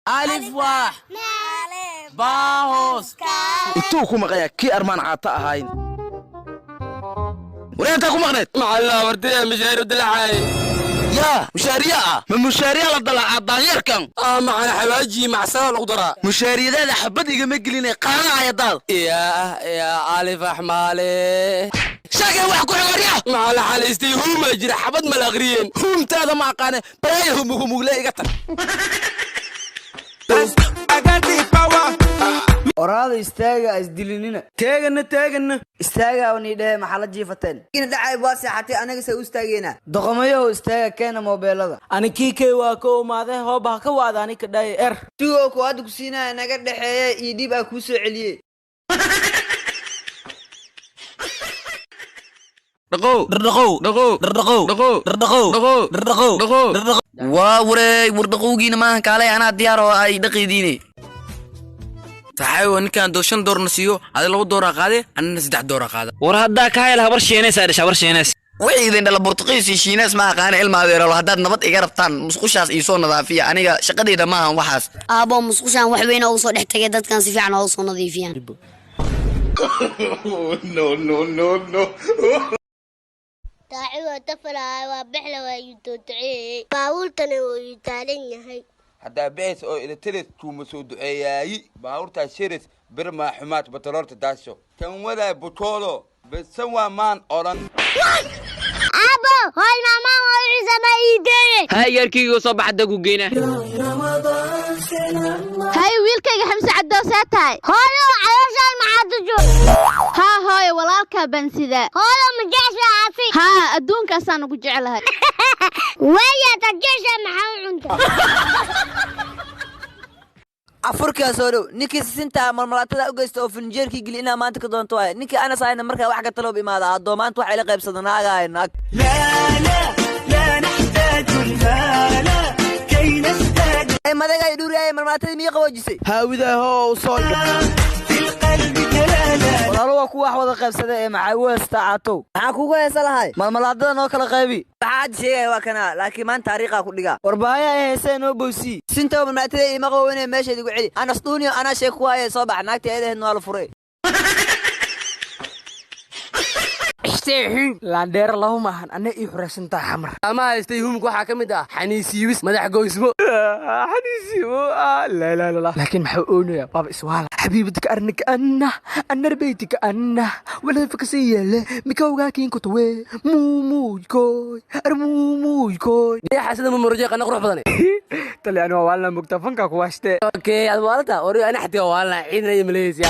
Alif waax baa hoos. Intuu ku maqayaa kii armaan caata ahayn? Wareentaa ku maqneed? Macallin, wartida mishaaru dilacay. Yaa mushaariya ah? Ma mushaariya la dalacaa daanyarkan? Ah, macana xawaaji macsada lagu daraa. Mushaariyadaada xabad igama gelinay, qaanacaya daad. Yaa yaa alif axmaale. Sheegay wax ku xigorya. Macallin, xaliistay huuma jira, xabad mala aqriyeen. Huumtaada ma aqaane, balaaya humugumugle iga tag. I got the power. Oraada istaaga, isdilinina. Taagana, taagana. Istaaga oo dhehe, maxaa la jiifateen? Ina dhacay waa seexatay, anaga se u istaageynaa. Doqomayahow, istaaga, keena moobeelada. Ani kiikay waa ka umaade hooba ha ka waada ani ka dhaay er. Tugoo ku hadda ku siinaya naga dhexeeya iyo dhiib aa kuu soo celiyey. Dhaqow dhardhaqow. Dhaqow. Dhardhaqow. Dhaqow. Dhardhaqow. Dhaqow. Dhardhaqow. Dhaqow. Dhardhaqow. Waa wareey, wardhaqowgiina maahan, kaalay, anaa diyaar oo ay dhaqiidiine. Saxaabigo, ninkaan doo shan doorna siiyo, adi laba dooraa qaade, anina saddex dooraa qaada. War haddaa ka hayl habar shiinaysaa dhasha, habar shiinays. Wixii idin dhala Bortuqiis iyo Shiinees ma aqaana. Ilma adeeralo, haddaad nabad iga rabtaan, musqushaas iisoo nadaafiya. Aniga shaqadeyda maahan waxaas. Aabbo, musqushaan wax weyn ugu soo dhex tagay, dadkan si fiican oogu soo nadiifiyaan. No, no, no, no. Daaci waa tafalahay, waa bexla, waa yudoduceeyey, baabuurtana wuu yu taalan yahay. Haddaa bixis oo ilatalis kuuma soo duceeyaayi, baabuurtaa shiris birmaa xumaad bataloorta daasho kan wadaa butoolo besan waa maan odhan. Aabbo, hoy, maamaan waa wixii sama ii deeyey. Hay, yarkiyga soo baxa ku geyna. Hay, wiilkayga Xamse Caddow, see tahay? Hooyo, calooshaan maxaa dujo? Haa hooyo, walaalkaa baan sidaa. Hooyo, ma jeceshaa asi? Haa, adduunkaasaan ugu jeclahay. Waaya, tad jeceshaa, maxaa u cunta? Afurkaa soo dhow, ninkii sisintaa marmalaatada u geysta oo filinjeerkii geli inaa maanta ka doonto waaya. Ninkii anas ahayna markaa wax ka taloob imaada addoo maanta waxa ila qaybsado naaga ahay naag. لا نحتاج المال كي نزداد. Ee madagay dhuuriyaye, marmalaatadii miyay qaboojisay? Haawidaahoo soo. في القلب تلالا. Walaalo, waa kuwa wax wada qaybsada ee maxaa u heystaa caatow? Maxaa kugu heesa lahay? Malmalaadada noo kala qaybi. Waxaa hadda sheegaya waa kana, laakiin maanta taariikhaa ku dhigaa. Warbaahayaa ay haysee, noo bowsii. Sintow marmalaatada iima qaboobinaya, meesheed igu celi. Anas dhuuniyo anaa sheeg ku waaye, soo bax, naagtii ayadaheedna waa la furay. Laandheer laba maahan, anna ii xuraysantaa xamar. Ama haystay humka waxaa ka mid ah xaniisiibis, madax goysmo. Xaniisiimo, laa ilaaha illallah. Laakiin maxaa oonaya baaba iswaala xabiibadka arnika anna anarbeytika anna walafakasiyele mikawgaakiinkutuwe muumuujkoy armuumuujkoy. Deexa sida mamurjay qana qurux badan. Tali, ani waa waalna mugta fanka kuwaashte. Okay, ad waalata ori, ana xatii waa waalna ciidan iyo maleysiya.